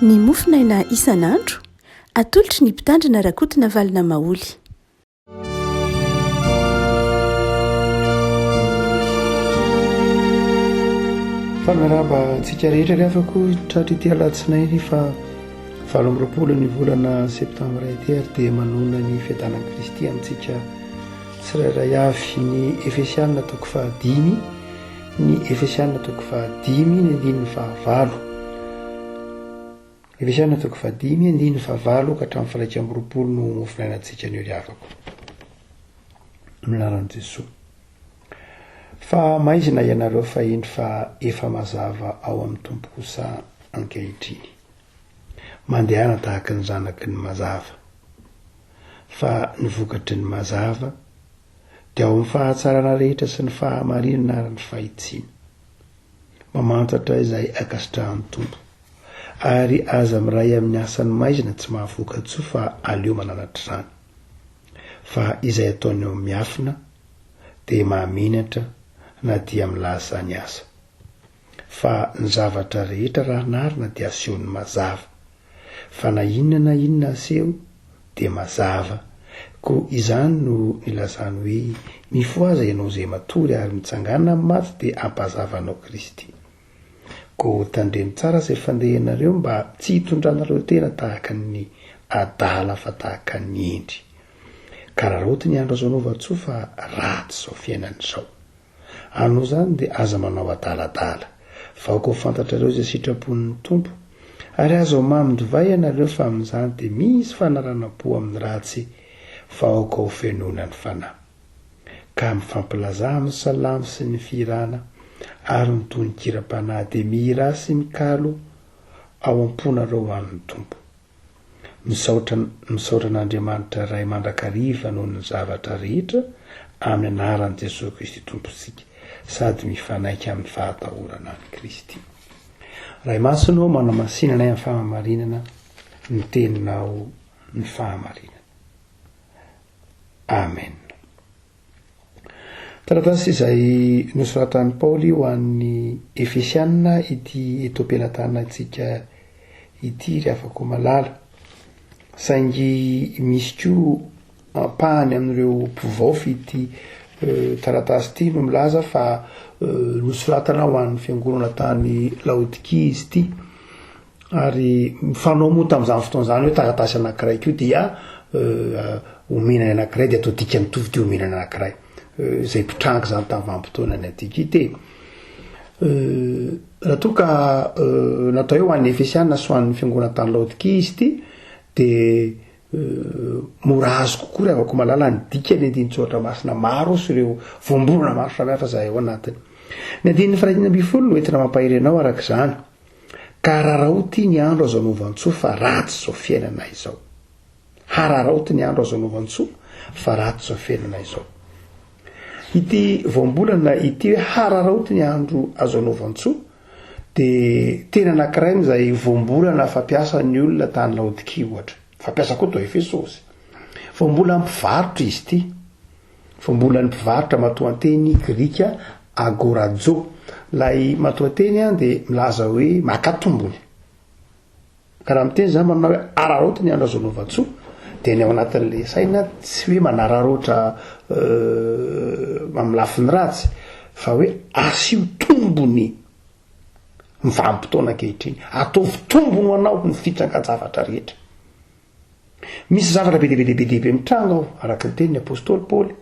Ny mofonaina isan'andro, atolotry ny Mpitandrina Rakotonavalona Maholy. Faly miarahaba antsika rehetra ry havako tratry ity alatsinainy fa 28 ny volana septambra ity ary dia manonona ny fiadanan'i Kristy amintsika tsirairay avy ny Efesianina toko fahadimy ny Efesianina toko fahadimy ny andininy fahavalo. Efesianina toko fahadimy andininy fahavalo ka hatramin'ny faraika amby roapolo no mofonainantsika anio ry havako. Amin'ny anaran'i Jesoa. Fa maizina ianareo fahiny fa efa mazava ao amin'ny Tompo kosa ankehitriny. Mandehana tahaka ny zanaky ny mazava. Fa ny vokatry ny mazava dia ao amin'ny fahatsarana rehetra sy ny fahamarinana ary ny fahitsiana. Mamantatra izay ankasitrahan'ny Tompo. Ary aza miray amin'ny asan'ny maizina tsy mahavoka-tsoa fa aleo mananatra izany. Fa izay ataony ao miafina dia mahamenatra na dia milaza izany aza. Fa ny zavatra rehetra raha anarina dia asehony mazava. Fa na inona na inona aseho dia mazava. Koa izany no nilazany hoe, Mifohaza ianao izay matory ary mitsangàna amin'ny maty dia hampazava anao Kristy. Koa tandremo tsara izay fandehanareo mba tsy hitondranareo tena tahaka ny adala fa tahaka ny hendry. Ka raraoty ny andro azo anaovan-tsoa fa ratsy izao fiainana izao. Anao izany dia aza manao adaladala, fa aoka ho fantatrareo izay sitrapon'ny Tompo. Ary aza ho mamin-divay ianareo fa amin'izany dia misy fanaranam-po amin'ny ratsy, fa aoka ho fenoina ny Fanahy. Ka mifampilazà amin'ny salamo sy ny fihirana ary ny tononkiram-panahy dia mihirà sy mikalo ao am-ponareo ho an'ny Tompo. Misaotra misaotra an'Andriamanitra Ray mandrakariva noho ny zavatra rehetra amin'ny anaran'i Jesoa Kristy Tompontsika sady mifanaiky amin'ny fahatahorana an'i Kristy. Ray Masina ô manamasina anay amin'ny fahamarinana ny teninao ny fahamarinana. Amen. Taratasy izay nosoratan'i Paoly ho an'ny Efesiana ity eto am-pelatanantsika ity ry havako malala. Saingy misy koa ampahany amin'ireo mpivaofy ity eh, taratasy ity no milaza fa eh, nosoratana ho an'ny fiangonana tany Laodikia izy ity. Ary mifanao moa tamin'izany fotoana izany hoe taratasy anankiray koa dia omena ny anankiray dia atao dika mitovy dia omena ny anankiray. Izay mpitranga izany tamin'ny vanim-potoana ny antiquité. Raha toa ka natao hoe ho an'ny Efesiana sy ho an'ny fiangonana tany Laodikia izy ity dia mora azo kokoa ry havako malala ny dikany andinin-tsoratra masina maro sy ireo voambolana maro samihafa izay ao anatiny. Ny andininy faha 16 no entina mampahery anao araka izany. Ka hararaoty ny andro azo anaovan-tsoa fa ratsy izao fiainana izao. Hararaoty ny andro azo anaovan-tsoa fa ratsy izao fiainana izao. Ity voambolana ity hoe hararaoty ny andro azo anaovan-tsoa dia teny anankiray izay voambolana fampiasan'ny olona tany Laodikia ohatra. Fampiasa koa tao Efesosy. Voambolan'ny mpivarotra izy ity. Voambolan'ny mpivarotra matoanteny grika agorazo. Ilay matoanteny dia milaza hoe maka tombony. Ka raha miteny izany manao hoe araraoty ny andro azo anaovan-tsoa dia ny ao anatin'ilay saina tsy hoe manararaotra amin'ny lafiny ratsy fa hoe asio tombony ny vanim-potoana ankehitriny. Ataovy tombony ho anao ny fitrangan-javatra rehetra. Misy zavatra be dia be dia be dia be mitranga ao, araka ny tenin'ny apostoly Paoly.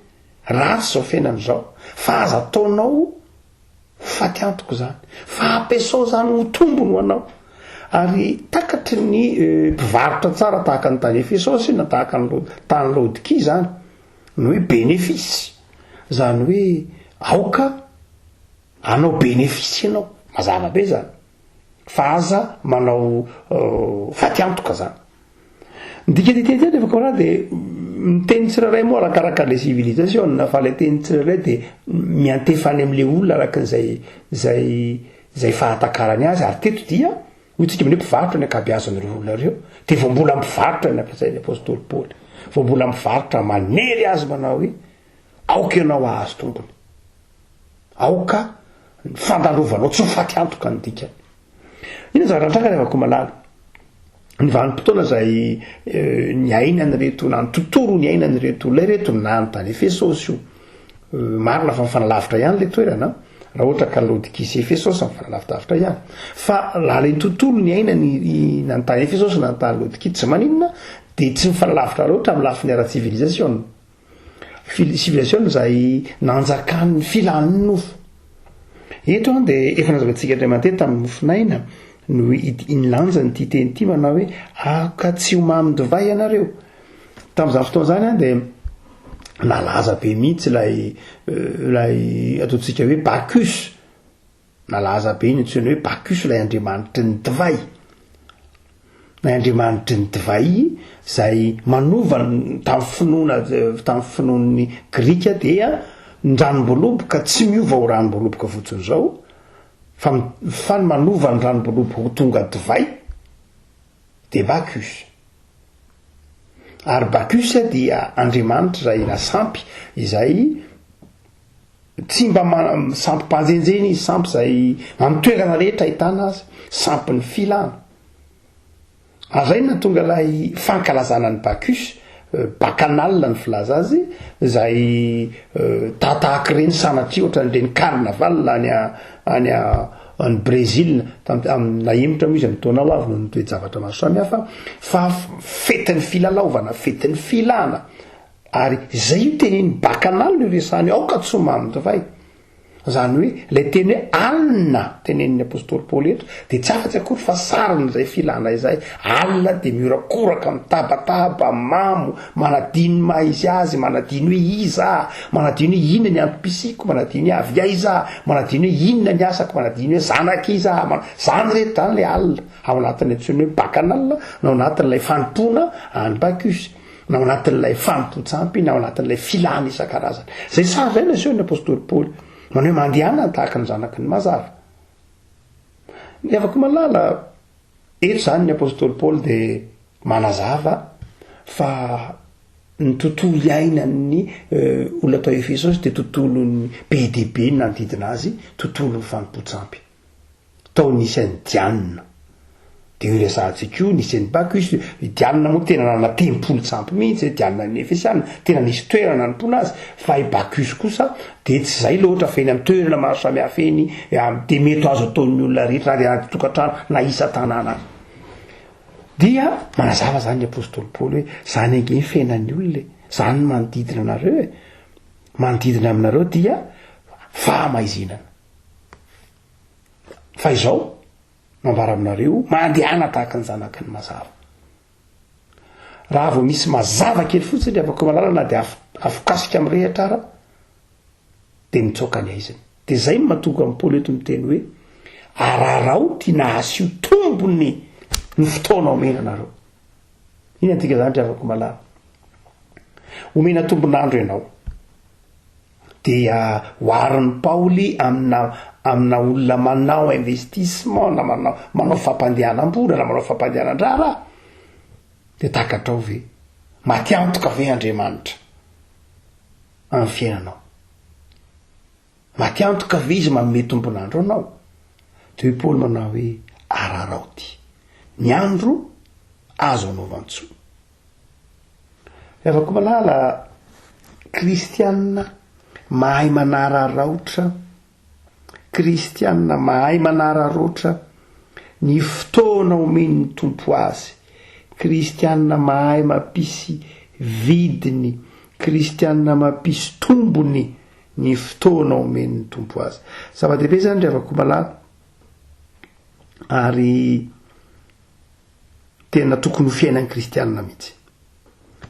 Ratsy izao fiainana izao, fa aza ataonao ho faty antoka izany, fa ampiasao izany ho tombony ho anao. Ary takatry ny eh, mpivarotra tsara tahaka ny tany Efesosy na tahaka ny tany Laodikia izany, ny hoe bénéfice. Izany hoe aoka hanao bénéfice ianao, mazava be izany. Fa aza manao faty antoka zany. Ny dikan'ity teny ity anefa koa dia ny teny tsirairay moa arakaraka le civilisation fa le teny tsirairay dia miantefa any am'le olona araka izay zay zay fahatakarany azy ary teto dia hoy tsika amin'ny hoe mpivarotra ny ankabeazan'ireo olona ireo dia vao mbola mpivarotra ny ampiasain'ny apostoly Paoly vao mbola mivarotra manery azy manao hoe aoka ianao hahazo tombony Aoka ny fandalovanao tsy ho faty antoka ny dikany. Inona zavatra nitranga ry havako malala? Ny vanim-potoana izay niainan'ireto na ny tontolo niainan'ireto olona ireto na ny tany Efesosy io. Marina fa mifanalavitra ihany ilay toerana, raha ohatra ka Laodikia sy Efesosy mifanalavitavitra ihany. Fa raha ilay tontolo niainany na ny tany Efesosy na ny tany Laodikia tsy maninona dia tsy mifanalavitra loatra amin'ny lafiny ara-tsivilizasiona. Civilisation izay nanjakan'ny filan'ny nofo. Eto an dia efa nazavaintsika indray mandeha tamin'ny mofon'aina no ny lanjan'ity teny ity manao hoe aoka tsy ho mamin-divay ianareo. Tamin'izany fotoana izany an dia nalaza be mihitsy ilay ilay ataontsika hoe Bacchus. Nalaza be ny antsoina hoe Bacchus ilay andriamanitry ny divay. Ilay andriamanitry ny divay izay manova ny tamin'ny finoana tamin'ny finoan'ny Grika dia ny ranom-boaloboka tsy miova ho ranom-boaloboka fotsiny izao fa fa ny manova ny ranom-boaloboka ho tonga divay dia Bacchus. Ary Bacchus dia andriamanitra izay na sampy izay Tsy mba sampy mpanjenjena izy, sampy izay amin'ny toerana rehetra ahitana azy, sampy ny filana. Ary izay no nahatonga ilay fankalazana an'i Bacchus, bacchanal ny filaza azy, izay tahatahaka ireny sanatria ohatran'ireny carnaval any any any Brésil, nahemotra moa izy amin'ny taona ho avy noho ny toe-javatra maro samihafa, fa fetin'ny filalaovana, fetin'ny filana. Ary izay io tenin'i Bakanal io resahany io, aoka tsy ho mamy divay. Izany hoe ilay teny hoe alina tenenin'ny apostoly Paoly eto dia tsy afa-tsy akory fa sarin'izay filana izay. Alina dia mihorakoraka, mitabataba, mamo, manadino ny maha izy azy, manadino hoe iza aho, manadino hoe inona ny antom-pisiako, manadino hoe avy aiza aho, manadino hoe inona ny asako, manadino hoe zanak'iza aho. Izany rehetra izany ilay alina ao anatin'ny antsoina hoe Bakanal na ao anatin'ilay fanompoana an'i Bacchus. na ao anatin'ilay fanompoan-tsampy, na ao anatin'ilay filana isan-karazany. Izay sary izay no asehon'ny apostoly Paoly. Manao hoe mandehana tahaka ny zanaky ny mazava. Ny havako malala, eto izany ny apostoly Paoly dia manazava fa ny tontolo iainan'ny eh, olona tao Efesosy dia tontolon'ny be dia be nanodidina azy, tontolon'ny fanompoan-tsampy. Tao nisy an'i Diana. Dia io resahantsika io, nisy an'i Bacchus, i Diana moa tena nanana tempolin-tsampy mihitsy, Diana ny Efesiana, tena nisy toerana nanompoana azy, fa i Bacchus kosa dia tsy izay loatra fa eny amin'ny toerana maro samihafa eny, dia mety ho azo ataon'ny olona rehetra na dia anaty tokantrano na isan-tanàna aza. Dia manazava izany ny apostoly Paoly hoe izany ange ny fiainan'ny olona e, izany ny manodidina anareo e, manodidina aminareo dia fahamaizinana. Fa izao no ambara aminareo, mandehana tahaka ny zanaky ny mazava. Raha vao misy mazava kely fotsiny ry havako malala na dia afokasika mirehitra ara, dia mitsoaka ny aizina. Dia izay no mahatonga an'i Paoly eto miteny hoe, araraoty na asio tombony ny fotoana omena anareo. Inona ny dikan'izany ry havako malala? Omena tombon'andro ianao. Dia oharin'i Paoly amina amina olona manao investissement na manao manao fampandehanam-bola na manao fampandehanan-draharaha. Dia takatrao ve? Maty antoka ve Andriamanitra amin'ny fiainanao? Maty antoka ve izy manome tombon'andro anao? Dia hoy Paoly manao hoe araraoty ny andro azo anaovan-tsoa. Ry havako malala, kristianina mahay manararaotra, kristianina mahay manararaotra ny fotoana omen'ny Tompo azy, kristianina mahay mampisy vidiny, kristianina mampisy tombony ny fotoana omen'ny Tompo azy. Zava-dehibe izany ry havako malala, ary Tena tokony ho fiainan'ny kristianina mihitsy.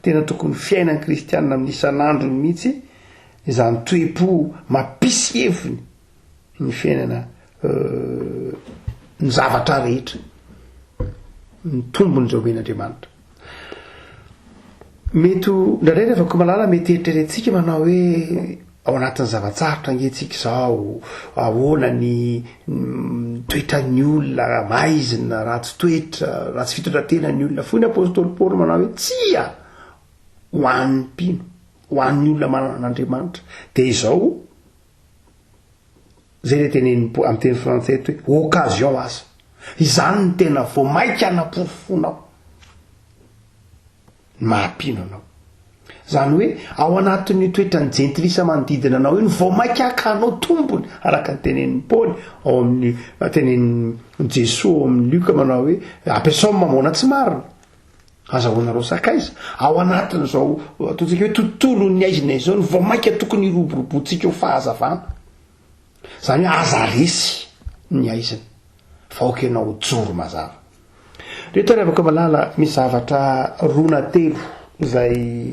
Tena tokony ho fiainan'ny kristianina amin'ny isan'androny mihitsy izany toe-po mampisy heviny ny fiainana euh, ny zavatra rehetra, ny tombony izay omen'Andriamanitra. Mety ho indraindray rehefa ko malala mety eritreretintsika manao hoe ao anatin'ny zava-tsarotra ange tsika izao, ahoana ny toetran'ny olona, maizina, ratsy toetra, ratsy fitondran-tena ny olona. Fony apostoly Paoly manao hoe tsia ho an'ny mpino, ho an'ny olona manana an'Andriamanitra. Dia izao, izay ilay teneniny amin'ny teny frantsay eto hoe occasion aza. Izany no tena vao maika anaporofoanao. Ny maha-mpino anao. Izany hoe ao anatin'io toetran'ny jentilisa manodidina anao io no vao mainka hakanao tombony, araka ny tenenin'i Paoly ao amin'ny tenenin'i Jesoa ao amin'ny Lioka manao hoe ampiasao ny mamôna tsy marina. Azahoanareo sakaiza. Ao anatin'izao ataontsika hoe tontolon'ny haizina izao no vao mainka tokony hiroboroboantsika ho fahazavana. Izany hoe aza resy ny haizina fa aoka ianao hijoro mazava. Reto ary afaka malala misy zavatra roa na telo izay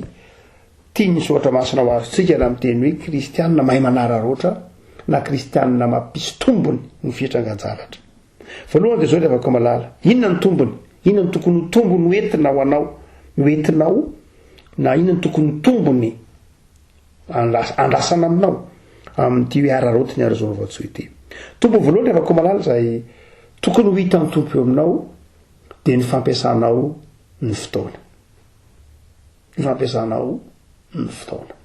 tian'ny soratra masina ho azontsika raha miteny hoe kristianina mahay manararaotra na kristianina mampisy tombony ny fitrangan-javatra. Voalohany dia izao ry havako malala, inona ny tombony? Inona no tokony ho tombony ho entina ho anao, ho entinao na inona no tokony ho tombony andrasana aminao amin'ity hoe araraoty ny Arizona-Vaontsoa ity. Tombony voalohany ry havako malala izay tokony ho hitan'ny Tompo eo aminao dia ny fampiasanao ny fotoana. Ny fampiasanao ny fotoana.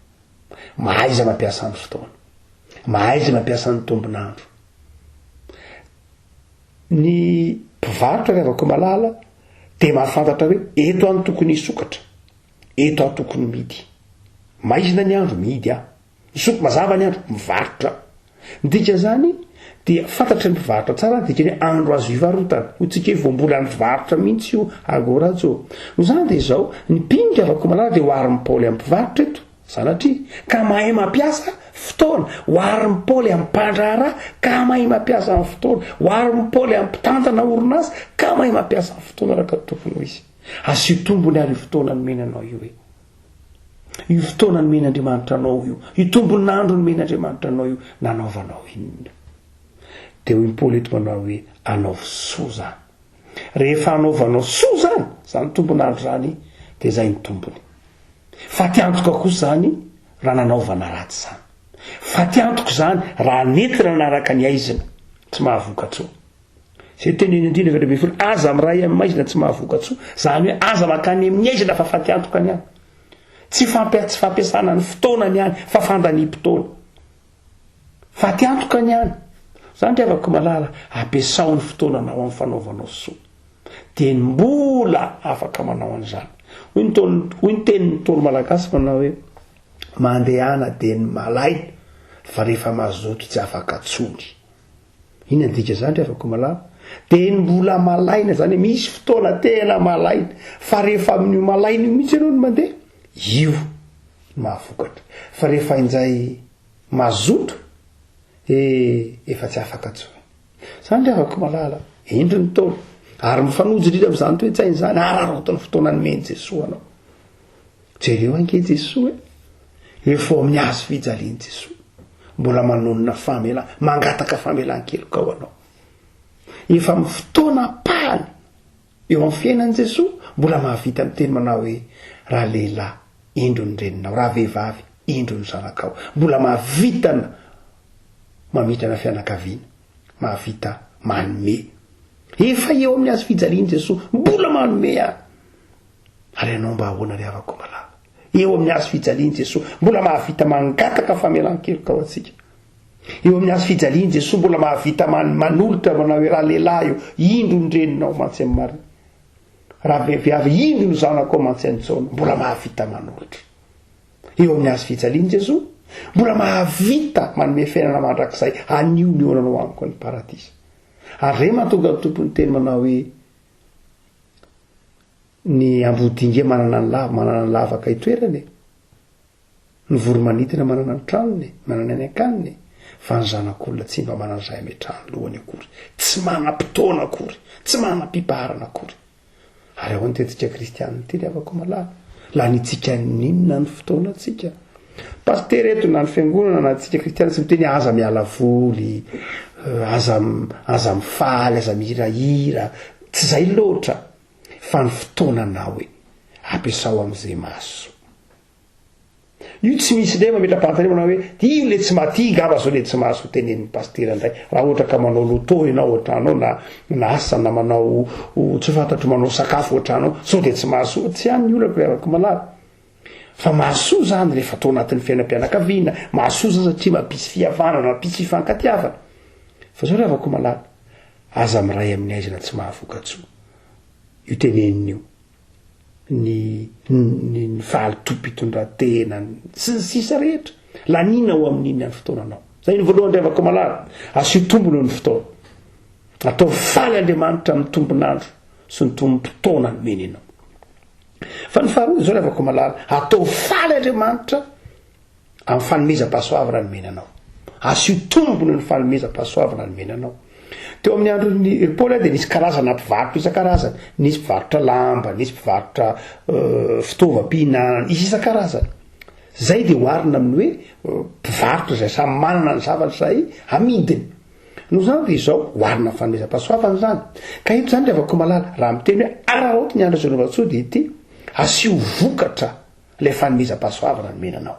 Mahaiza mampiasa ny fotoana. Mahaiza mampiasa ny tombon'andro. Ny mpivarotra ry havako malala dia mahafantatra hoe eto aho no tokony hisokatra, eto aho tokony mihidy. Maizina ny andro, mihidy aho. Misoko mazava ny andro, mivarotra aho. Ny dikan'izany dia fantatry ny mpivarotra tsara ny dikany hoe andro azo ivarotana. Hoy tsika hoe vao mbola nivarotra mihitsy io Agorajo. Noho izany dia izao, ny mpino ry havako malala dia oharin'i Paoly amin'ny mpivarotra eto. Sanatria, ka mahay mampiasa fotoana. Oharin'i Paoly amin'ny mpandraharaha, ka mahay mampiasa ny fotoana. Oharin'i Paoly amin'ny mpitantana orinasa, ka mahay mampiasa ny fotoana araka ny tokony ho izy. Asio tombony ary io fotoana nomena anao io e. Io fotoana nomen'Andriamanitra anao io, io tombon'andro nomen'Andriamanitra anao io, nanaovanao inona? Dia hoy Paoly eto manao hoe, anaovy soa izany. Rehefa anaovanao soa izany, izany tombon'andro izany, dia izay ny tombony. Faty antoka kosa izany raha nanaovana ratsy izany. Faty antoka izany raha nentina nanaraka ny haizina tsy mahavoka-tsoa. Izay teneno indrindra 14, aza miray amin'ny maizina tsy mahavoka-tsoa. Izany hoe aza mankany amin'ny haizina fa faty antoka ny any. Tsy fampia- tsy fampiasana ny fotoana ny any fa fandaniam-potoana. Faty antoka ny any. Izany ry havako malala, ampiasao ny fotoananao amin'ny fanaovanao soa. Dia ny mbola afaka manao an'izany. Hoy ny ntaolo, hoy ny tenin'ny ntaolo malagasy manao hoe, mandehana dia ny malaina, fa rehefa mazoto tsy afaka tsony. Inona ny dika izany ry havako malala? Dia ny mbola malaina izany hoe misy fotoana tena malaina, fa rehefa amin'io malaina io mihitsy ianao no mandeha, io no mahavokatra. Fa rehefa injay mazoto, eh, efa tsy afaka tsony. Zany ry havako malala, hendry ny Ntaolo, ary mifanojo indrindra amin'izany toe-tsaina izany, araraoty ny fotoana nomen'i Jesoa anao. Jereo ange Jesoa e, efa ao amin'ny hazo fijalian'i Jesoa, mbola manonona famela, mangataka famelan-keloka ho anao. Efa amin'ny fotoana ampahany eo amin'ny fiainan'i Jesoa, mbola mahavita miteny manao hoe, raha lehilahy, indro ny reninao, raha vehivavy, indro ny zanakao. Mbola mahavita Mamindrana fianakaviana, mahavita manome. Efa eo amin'ny hazo fijalian'i Jesoa, mbola manome ihany. Ary ianao mba ahoana ry havako malala? Eo amin'ny hazo fijalian'i Jesoa, mbola mahavita mangataka famelan-keloka ho antsika. Eo amin'ny hazo fijalian'i Jesoa, mbola mahavita manolotra manao hoe raha lehilahy io, indro ny reninao mantsy amin'i Maria. Raha vehivavy, indro ny zanakao mantsy an'i Jaona, mbola mahavita manolotra. Eo amin'ny hazo fijaliana Jesoa, mbola mahavita manome fiainana mandrakizay anio ny olana amiko ny paradisa. Ary izay mahatonga ny Tompo niteny manao hoe ny ambodinge manana ny lava, manana ny lavaka itoerany e. Ny voromanidina manana ny tranony e, manana ny akaniny e. Fa ny zanak'olona tsy mba manana izay ametrahany lohany akory. Tsy manam-potoana akory, tsy manam-pipaharana akory. Ary ahoana ity antsika kristianina ity ry havako malala? Lanintsika n'inona ny fotoanantsika? Pasitera eto na ny fiangonana na antsika kristianina tsy miteny aza miala voly, eh, aza aza mifaly, aza mihirahira, tsy izay loatra fa ny fotoananao e, ampiasao amin'izay mahasoa. Io tsy misy indray mametra-panontaniana manao hoe io le tsy maty ngamba zao le tsy mahazo tenenin'ny pasitera indray raha ohatra ka manao loto ianao ao an-trano ao na na asa na manao tsy fantatro manao sakafo ao an-trano ao sao de tsy mahasoa tsy any ny olako ry havako malala fa mahasoa zany rehefa atao anatin'ny fiainam-pianakaviana mahasoa zany satria mampisy fihavanana mampisy fifankatiavana fa zao ry havako malala aza miray amin'ny aizina tsy mahavoka-tsoa io teneniny io. Ny ny ny fahalotoam-pitondran-tena, sy ny sisa rehetra. Laniana ho amin'inona ny fotoananao? Zay ny voalohany ry havako malala. Asio tombony ny fotoana. Ataovy faly Andriamanitra amin'ny tombon'andro sy ny tombom-potoana nomeny anao. Fa ny faharoa dia izao ry havako malala, ataovy faly Andriamanitra amin'ny fanomezam-pahasoavana nomena anao. Asio tombony ny fanomezam-pahasoavana nomena anao. Teo amin'ny andron'ny ry Paoly dia nisy karazana mpivarotra isan-karazany. Nisy mpivarotra lamba, nisy mpivarotra euh, fitaovam-pihinanana, isy isan-karazany. Zay dia oharina amin'ny hoe euh, mpivarotra izay samy manana ny zavatra izay amidiny. Noho izany dia izao, oharina amin'ny fanomezam-pahasoavana izany. Ka eto izany ry havako malala, raha miteny hoe araraoty ny andro azo anaovan-tsoa dia ity, asio vokatra Ilay fanomezam-pahasoavana nomena anao.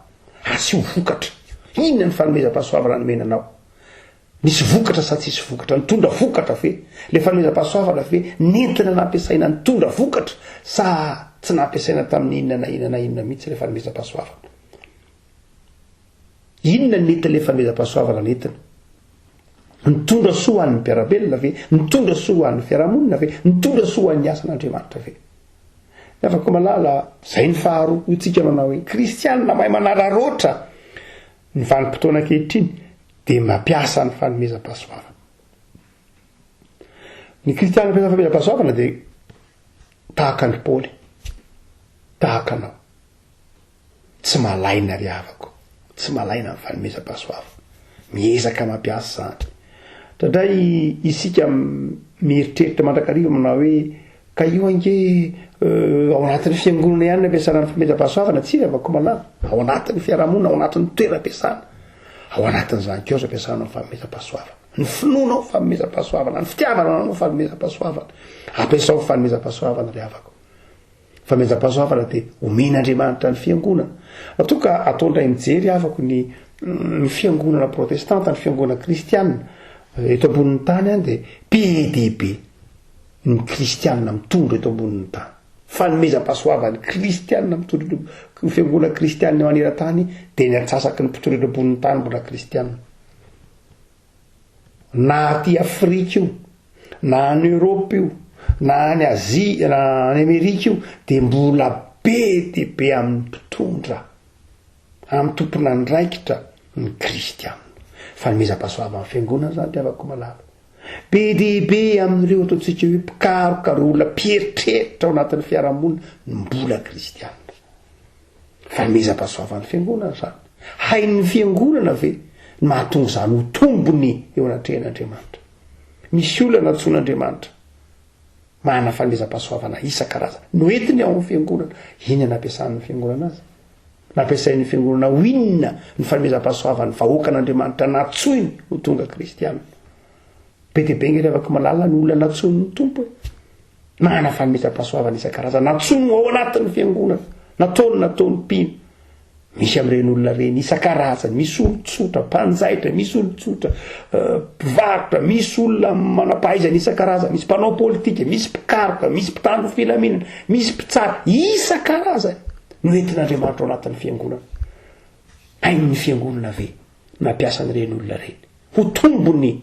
Asio vokatra. Inona ny fanomezam-pahasoavana nomena anao? Nisy vokatra sa tsisy vokatra? Nitondra vokatra ve? Ilay fanomezam-pahasoavana ve nentina nampiasaina nitondra vokatra sa tsy nampiasaina tamin'ny inona na inona na inona mihitsy ilay fanomezam-pahasoavana? Inona ny nentin'ilay fanomezam-pahasoavana nentina? Nitondra soa ho an'ny mpiara-belona ve? Nitondra soa ho an'ny fiarahamonina ve? Nitondra soa ho an'ny asan'Andriamanitra ve? Ny havako malala, izay ny faharoa, hoy tsika manao hoe, kristianina mahay manararaotra ny vanim-potoana ankehitriny dia mampiasa ny fanomezam-pahasoavana. Ny kristianina mampiasa fanomezam-pahasoavana dia tahaka an'i Paoly, tahaka anao. Tsy malaina ry havako, tsy malaina amin'ny fanomezam-pahasoavana. Miezaka mampiasa izany. Indraindray isika mieritreritra mandrakariva manao hoe ka io ange ao anatin'ny fiangonana ihany no ampiasana ny fanomezam-pahasoavana, tsia ry havako malala, ao anatin'ny fiarahamonina, ao anatin'ny toeram-piasana, ao anatin'izany koa azo ampiasana ny fanomezam-pahasoavana. Ny finoanao fanomezam-pahasoavana, ny fitiavana anao fanomezam-pahasoavana. Ampiasao ny fanomezam-pahasoavana ry havako. Famehezam-pahasoavana dia omen'Andriamanitra ny fiangonana. Raha toa ka atao indray mijery havako ny ny fiangonana protestanta, ny fiangonana kristiana eto ambonin'ny tany any dia be dia be ny kristiana mitondra eto ambonin'ny tany. Fanomezam-pahasoavan'ny kristiana mitondra eto ny fiangonana kristiana maneran-tany dia ny antsasaky ny mpitondra eto ambonin'ny tany mbola kristiana. Na aty Afrika io, na any Europe io, na any Asie, na any Amerika io, dia mbola be dia be amin'ny mpitondra, amin'ny tompon'andraikitra ny kristiana. Fanomezam-pahasoavan'ny fiangonana izany ry havako malala. Be dia be amin'ireo ataontsika hoe mpikaroka, ireo olona mpieritreritra ao anatin'ny fiarahamonina no mbola kristiana. Fanomezam-pahasoavan'ny fiangonana izany. Hain'ny fiangonana ve ny mahatonga izany ho tombony eo anatrehan'Andriamanitra? Misy olona nantsoin'Andriamanitra manana fanomezam-pahasoavana isan-karazany. Noentiny ao amin'ny fiangonana. Inona nampiasan'ny fiangonana azy? Nampiasain'ny fiangonana ho inona ny fanomezam-pahasoavan'ny vahoakan'Andriamanitra nantsoiny ho tonga kristiana? Be dia be nge ry havako malala ny olona nantsoin'ny Tompo e. Manana fanomezam-pahasoavana isan-karazany. Nantsoiny ho ao anatin'ny fiangonana. Nataony nataony mpino. Misy amin'ireny olona ireny isan-karazany. Misy olon-tsotra, mpanjaitra, misy olon-tsotra, eh, mpivarotra, misy olona manam-pahaizana isan-karazany, misy mpanao politika, misy mpikaroka, misy mpitandro filaminana, misy mpitsara isan-karazany no entin'Andriamanitra ao anatin'ny fiangonana. Hain'ny fiangonana ve mampiasa an'ireny olona ireny ho tombony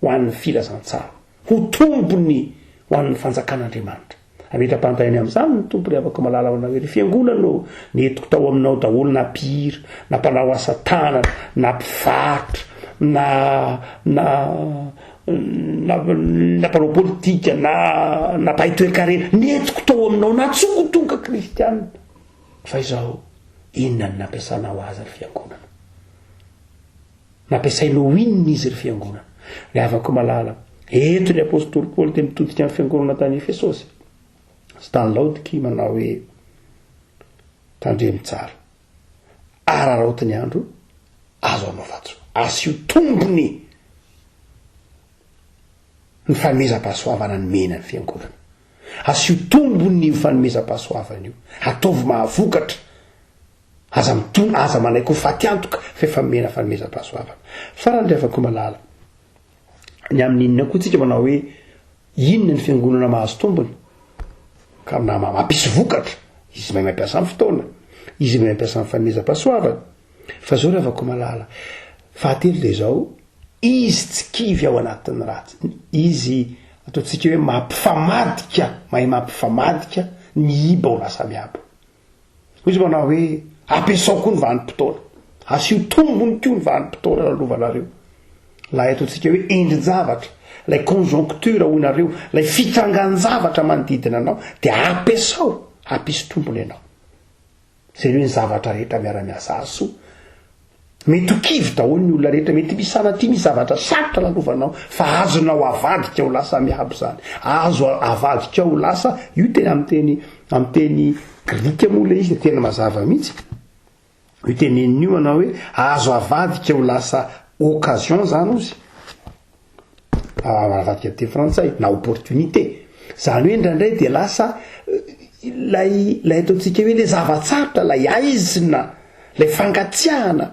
ho an'ny filazantsara, ho tombony ho an'ny fanjakan'Andriamanitra. Hametra-panontaniana amin'izany ny Tompo ry havako malala manao hoe, ry fiangonana ô, nentiko tao aminao daholo na mpihira, na mpanao asa tanana, na mpivarotra, na na na na mpanao politika, na na mpahay toekarena, nentiko tao aminao, nantsoiko ho tonga kristiana. Fa izao, inona no nampiasanao azy ry fiangonana? Nampiasainao ho inona izy ry fiangonana? Ry havako malala, eto ny apostoly Paoly dia mitodika amin'ny fiangonana tany Efesosy sy tany Laodikia manao hoe, Tandremo tsara, araraoty ny andro, azo anaovan-tsoa. Asio tombony ny fanomezam-pahasoavana nomena ny fiangonana. Asio tombony io fanomezam-pahasoavana io. Ataovy mahavokatra. Aza mitona, aza manaiky ho faty antoka fa efa nomena fanomezam-pahasoavana. Farany ry havako malala, ny amin'ny inona koa tsika manao hoe inona ny fiangonana mahazo tombony ka na mampisy vokatra, izy mahay mampiasa ny fotoana, izy mahay mampiasa ny fanomezam-pahasoavana. Fa zao ry havako malala, fahatelo dia izao, izy tsy kivy ao anatin'ny ratsy, izy ataontsika hoe mampifamadika, mahay mampifamadika. Miiba ho lasa miabo. Hoy izy manao hoe, ampiasao koa ny vanim-potoana. Asio tombony koa ny vanim-potoana lalovanareo. Ilay ataontsika hoe endri-javatra, ilay conjoncture hoy nareo, ilay fitrangan-javatra manodidina anao, dia ampiasao, hampisy tombony ianao. Izay hoe ny zavatra rehetra miara-miasa hahasoa. Mety ho kivy daholo ny olona rehetra, mety misy sanatria misy zavatra sarotra lalovanao fa azonao avadika ho lasa miabo izany. Azo avadika ho lasa, io tena amin'ny teny amin'ny teny grika moa ilay izy dia tena mazava mihitsy. Io teneniny io manao hoe azo avadika ho lasa occasion izany ozy. Avadika teny frantsay na opportunité. Izany hoe indraindray dia lasa ilay ilay ataontsika hoe ilay zava-tsarotra, ilay aizina, ilay fangatsiahana.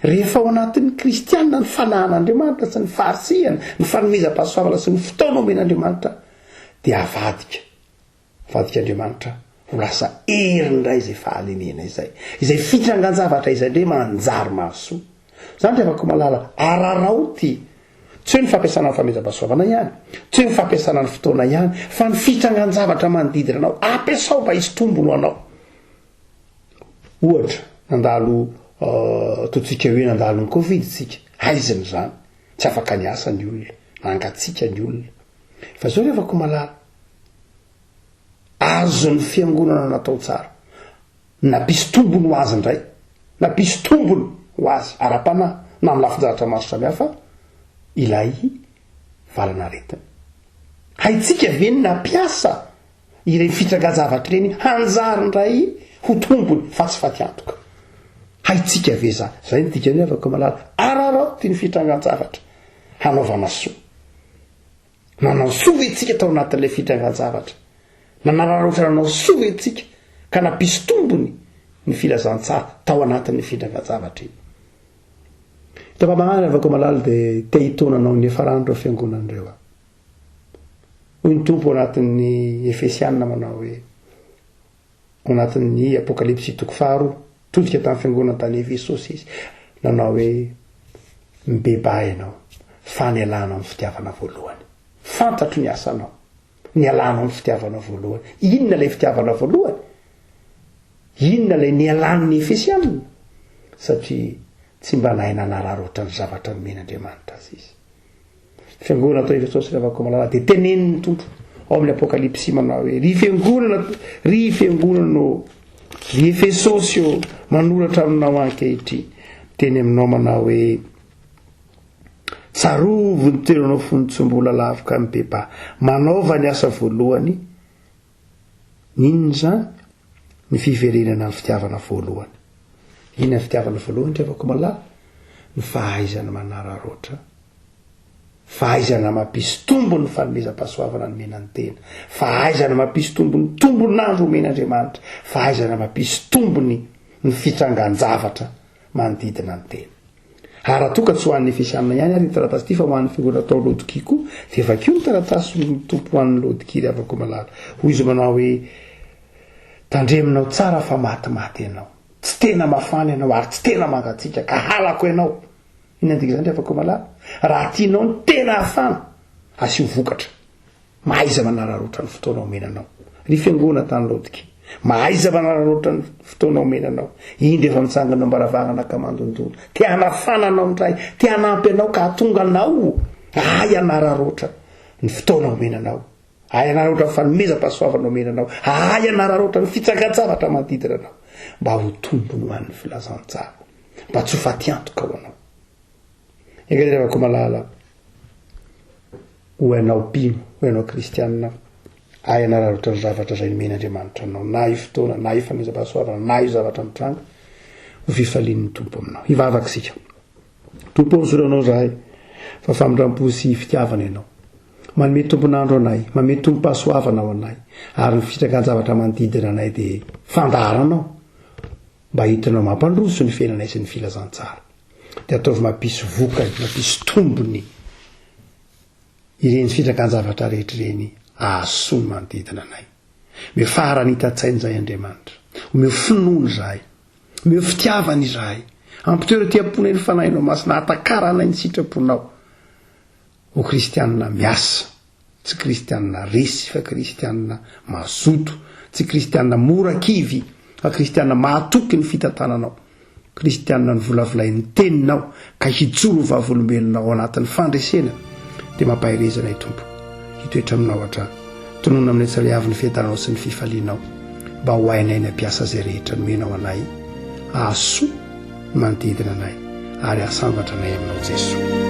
Rehefa ao anatin'ny kristiana ny fanahin'Andriamanitra sy ny faharisihana, ny fanomezam-pahasoavana sy ny fotoana omen'Andriamanitra dia avadika. Vadik'Andriamanitra ho lasa hery indray izay fahalemena izay. Izay fitrangan-javatra izay indray manjary mahasoa. Izany ry havako malala, araraoty. Tsy hoe ny fampiasana ny famehezam-pahasoavana ihany, tsy hoe ny fampiasana ny fotoana ihany, fa ny fitrangan-javatra manodidina anao, ampiasao mba hisy tombony ho anao. Ohatra, nandalo, ataontsika hoe nandalo ny Covid isika, haizina izany, tsy afaka niasa ny olona, nangatsiaka ny olona. Fa izao ry havako malala, Azon'ny fiangonana natao tsara. Nampisy tombony ho azy indray. Nampisy tombony ho azy ara-panahy na amin'ny lafin-javatra maro samihafa ilay valan'aretina. Haintsika ve ny nampiasa ireny fitrangan-javatra ireny hanjary indray ho tombony fa tsy fatiantoka? Haintsika ve izany? Izay no dikan'ny hoe afaka malala. Araraoty ny fitrangan-javatra hanaovana soa. Nanao soa ve tsika tao anatin'ilay fitrangan-javatra? Nanararaotra nanao soa ve tsika ka nampisy tombony ny filazantsara tao anatin'ny fitrangan-javatra iny? Eto am-pamaranana ry havako malala dia te hitaona anao ny niafaran'ireo fiangonana ireo aho. Hoy ny Tompo ao anatin'ny Efesianina manao hoe, ao anatin'ny Apokalypsy toko faharoa, todika tamin'ny fiangonana tany Efesosy izy, nanao hoe, Mibebaha ianao, fa nialana amin'ny fitiavana voalohany. Fantatro ny asanao. Nialana amin'ny fitiavana voalohany. Inona ilay fitiavana voalohany? Inona ilay nialan'ny Efesianina? Satria tsy mba nahay nanararaotra ny zavatra nomen'Andriamanitra azy izy. Fiangonana atao Efesosy ry havako malala dia tenenin'ny Tompo ao amin'ny Apokalypsy manao hoe ry fiangonana ry fiangonana ô ry Efesosy ô manoratra aminao ankehitriny teny aminao manao hoe tsarovy ny toeranao fony tsy mbola lavo ka mibebaha manaova ny asa voalohany N'inona izany? Ny fiverenana amin'ny fitiavana voalohany. Inona ny fitiavana voalohany ry havako malala? Ny fahaizana manararaotra, fahaizana mampisy tombony ny fanomezam-pahasoavana nomena ny tena, fahaizana mampisy tombony tombon'andro omen'Andriamanitra, fahaizana mampisy tombony ny fitrangan-javatra manodidina ny tena. Ary raha toa ka tsy ho an'ny Efesianina ihany ary ity taratasy ity fa ho an'ny fiangonana tao Laodikia koa, dia vakio ny taratasin'ny Tompo ho an'ny Laodikia ry havako malala. Hoy izy manao hoe, Tandremonao tsara fa matimaty ianao. Tsy tena mafana ianao ary tsy tena mangatsiaka ka halako ianao. Inona ny dikan'izany ry havako malala? Raha tianao ny tena hafana, asio vokatra. Mahaiza manararaotra ny fotoana omena anao. Ry fiangonana tany Laodikia, mahaiza manararaotra ny fotoana omena anao. Indro efa mitsangana eo am-baravarana ka mandondona. Te hanafana anao indray, te hanampy anao ka hahatonga anao hahay hanararaotra ny fotoana omena anao. Hahay hanararaotra ny fanomezam-pahasoavana omena anao. Hahay hanararaotra ny fitsangan-javatra manodidina anao. Mba ho tombony ho an'ny filazantsara. Mba tsy ho fatiantoka ho anao. Enga anie ry havako malala, ho ianao mpino, ho ianao kristianina, ahy hanararaotra ny zavatra izay nomen'Andriamanitra anao, na io fotoana, na io fanomezam-pahasoavana, na io zavatra mitranga, ho fifalian'ny Tompo aminao. Hivavaka isika. Tompo ô, misaotra anao izahay fa famindram-po sy fitiavana ianao. Manome tombon'andro anay, manome tombom-pahasoavana ho anay, ary ny fitrangan-javatra manodidina anay dia fandaharanao mba entinao mampandroso ny fiainanay sy ny filazantsara. Dia ataovy mampisy vokany, mampisy tombony ireny fitrangan-javatra rehetra ireny ahasoa ny manodidina anay. Omeo faharanitan-tsaina izahay Andriamanitra. Omeo finoana izahay. Omeo fitiavana izahay. Ampitoero aty am-ponay ny Fanahinao Masina hahatakaranay ny sitraponao ho kristianina miasa. Tsy kristianina resy fa kristianina mazoto, tsy kristianina mora kivy fa kristianina mahatoky ny fitantananao, kristianina novolavolain'ny teninao ka hijoro ho vavolombelona ao anatin'ny fandresena dia mampahereza anay Tompo hitoetra aminao hatrany. Tononina aminay tsirairay avy ny fiadananao sy ny fifalianao mba ho hainay ny hampiasa izay rehetra nomenao anay hahasoa ny manodidina anay ary hahasambatra anay aminao Jesoa.